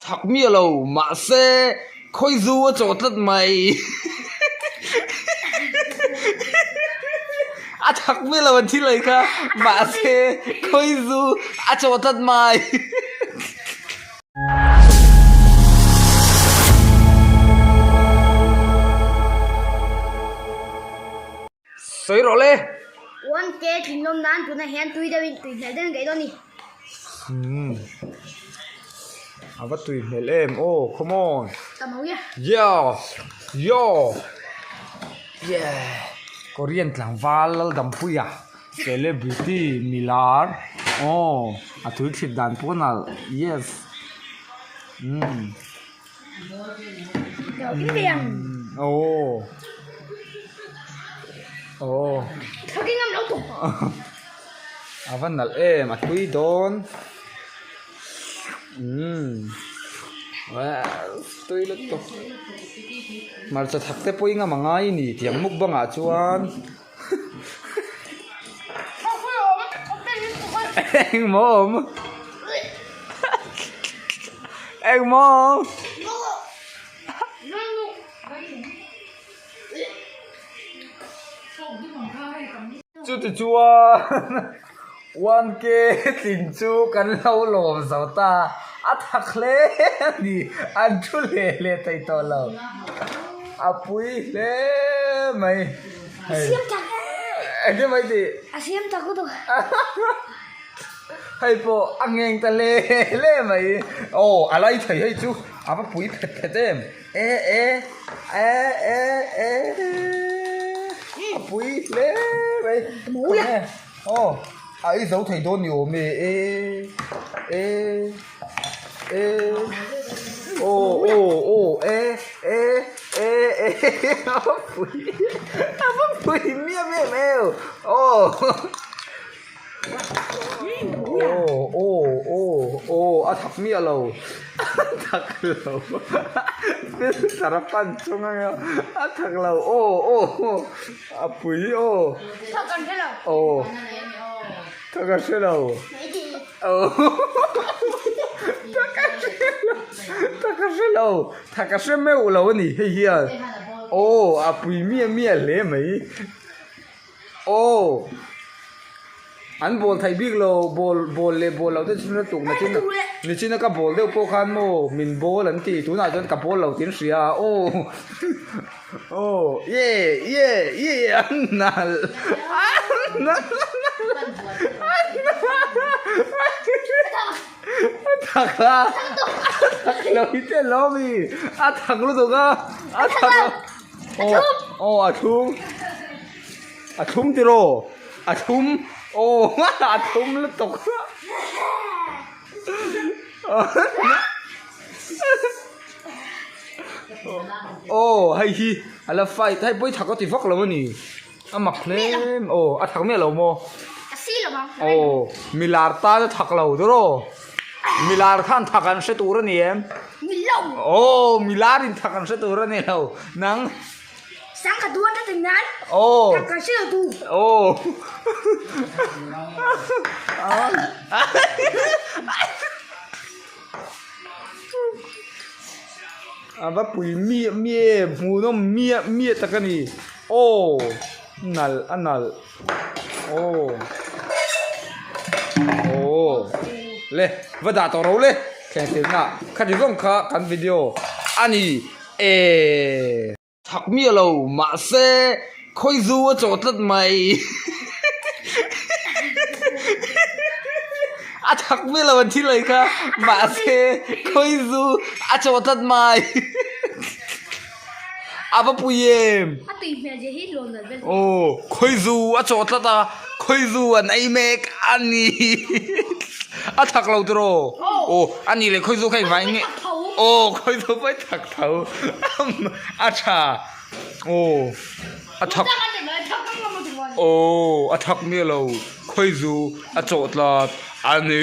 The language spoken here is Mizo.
Thak miah lo, mahse khawizu a chawh tlat mai. A thak miah lo an thil ei kha, mahse khawizu a chawh tlat mai. Sawi rawh le. 1K thinlawm nan tunah hian tui deuhin tui hmel deuhin ka ei dawn a ni. Umm a va tui hmel em aw come on. Ka mawi a. Yeah yo yeah Korean tlangval Laldampuia celebrity milar aw a tui thlit dan pawh a nalh yes umm. Aw aw a va nalh em a tui dawn umm tui lutuk hmarcha thak te pawh i ngam a ngai a ni tiang mukbang ah chuan engmaw awm engmaw chuti chuan one k tlin chu kan lo lawm zo ta a thak hle a ni an thu leh leh thei tawh lo a pui hle mai. A siam tak e. Enge mai tih? A siam tak lutuk. Hei pawh a ngeng ta hle hle mai. Aw a lai thei hei chu a va pui phet phet em. E e e e e a pui hle mai. Aw a ei zo thei dawn ni awm e e e e aw aw aw e e e e a va pui a va pui miam em em aw aw aw aw aw a thak miah lo a thak lo filter a pan chung anga a thak lo aw aw a pui aw aw thak a hre lo. Thak a hre lo thak a hre meuh lo a ni hei hian aw a pui miah miah hle mai aw an bawl theih bik lo bawl bawl leh bawl loh te chu na tuk nachin nichina ka bawl deuh pawh khan maw min bawl an ti tunah chuan ka bawl lo tih an hria aw aw ye ye ye an nalh an nalh. A thak a a thak lo hi te lo mi a thak lutuk a a thak lo aw aw a thlum a thlum tiraw a thlum aw a thlum lutuk aw hei hi a la fight hei pawh hi thak a ti vak lo a ni. A mak hle aw a thak miah lo maw? A si lo ang. Aw milar tan a thak lo tiraw? Milar khan thak an hre tur a ni em? Ni lo. Aw milar in thak an hre tur a ni lo nang. Sangha duan ta tin nan. Aw. Thak kan hre lo tu. Aw. A va pui miah miah em hmuhnawm miah miah tak a ni aw nalh a nalh aw aw le va dah tawh ro le thleng thilna khati zawng kha kan video a ni e. Thak miah lo mahse khawizu a chawh tlat mai a thak miah lo an thil ei kha mahse khawizu a chawh tlat mai a va pui em a tui hmel zia hi lawn nalh vel aw khawizu a chawh tlat a khawizu an ei mek a ni a thak lo tiraw aw a nih leh khawizu kha engvangin nge aw khawizu pawh i thak tho a tha aw a thak aw a thak miah lo khawizu a chawh tlat a ni.